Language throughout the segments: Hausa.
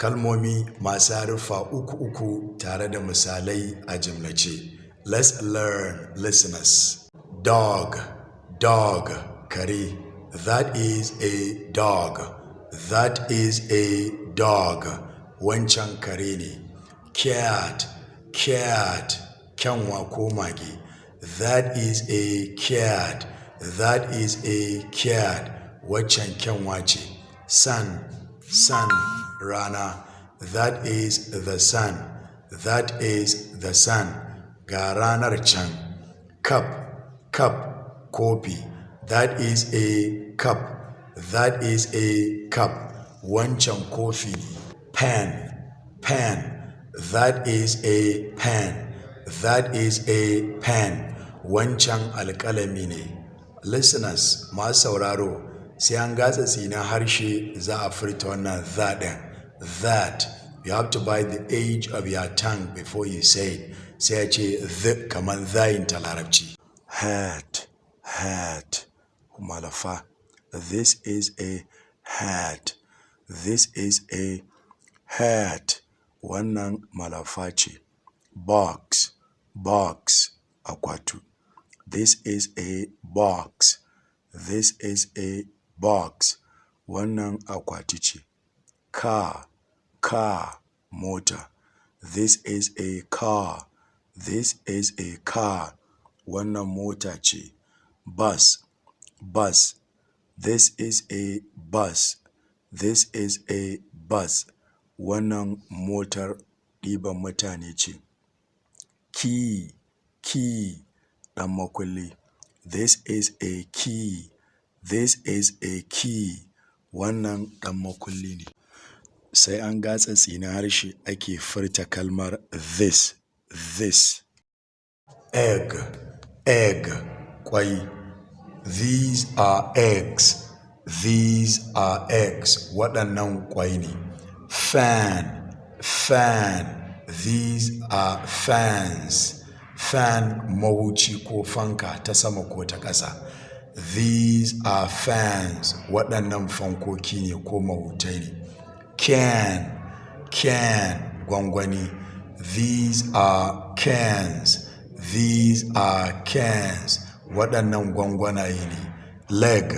Kalmomi masu haruffa uku uku tare da misalai a jimlace. Let's learn, listeners. Dog, dog, kare. That is a dog. That is a dog. Wancan kare ne. Cat, cat, kyanwa ko mage. That is a cat. That is a cat. Waccan kyanwa ce. Sun, sun, rana. That is the sun. That is the sun. Ga ranar can. Cup, cup, kofi. That is a cup. That is a cup. Wancan kofi ne. Pen, pen. That is a pen. That is a pen. Wancan alƙalami ne. Listeners, masu sauraro, sai an gatsa tsinin harshe za a furta wannan "that" ɗin. That. You have to bite the edge of your tongue before you say it. Sai a ce "the" kamar zayin ta Larabci. Hat, hat, malafa. This is a hat. This is a hat. Wannan malafa ce. Box, box, akwatu. This is a box. This is a box. Wannan akwati ce. Car, car, mota. This is a car. This is a car. Wannan mota ce. Bus, bus. This is a bus. This is a bus. Wannan motar ɗiban mutane ce. Key, key, ɗan makulli. This is a key. This is a key. Wannan ɗan makulli ne. Sai an gatsa tsinin harshe ake furta kalmar "this", this. Egg, egg, ƙwai. These are eggs. These are eggs. Waɗannan ƙwai ne. Fan, fan. These are fans. Fan, mahuci ko fanka ta sama ko ta ƙasa. These are fans. Waɗannan fankoki ne ko mahutai ne. Can, can, gwangwani. These are cans. These are cans. Waɗannan gwangwanaye ne. Leg,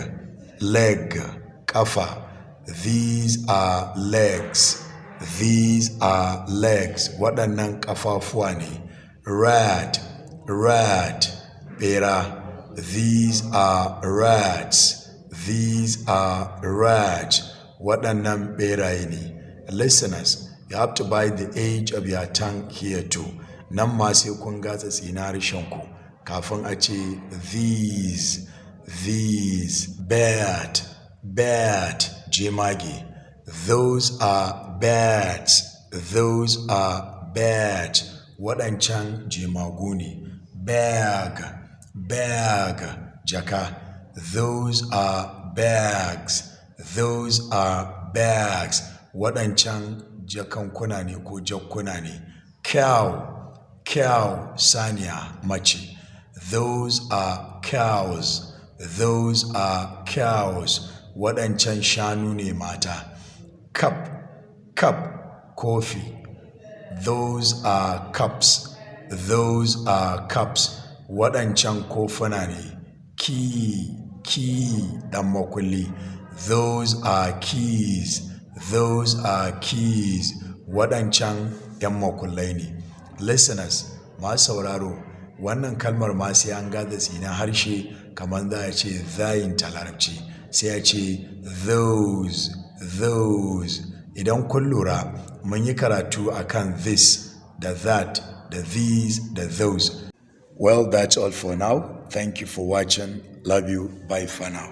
leg, ƙafa. These are legs. These are legs. Waɗannan ƙafafuwa ne. Rat, rat, ɓera. These are rats. These are rats. Waɗannan ɓeraye ne. Listeners, you have to bite the edge of your tongue here too. Nan ma sai kun gatsa tsinin harshenku kafin a ce "these", these. Bat, bat, jemage. Those are bats. Those are bats. Waɗancan jemagu ne. Bag, bag, jaka. Those are bags. Those are bags. Waɗancan jakankuna ne ko jakkuna ne. Cow, cow, saniya mace. Those are cows. Those are cows. Waɗancan shanu ne mata. Cup, cup, kofi. Those are cups. Those are cups. Waɗancan kofuna ne. Key, key, ɗan makulli. Those are keys. Those are keys. Waɗancan 'yan makullai ne. Listeners, masu sauraro, wannan kalmar ma sai an gatsa tsinin harshe kamar za a ce zayin ta Larabci. Sai a ce "those", those. Idan kun lura, mun yi karatu akan "this" da "that" da "these" da "those". Well, that's all for now. Thank you for watching. Love you. Bye for now.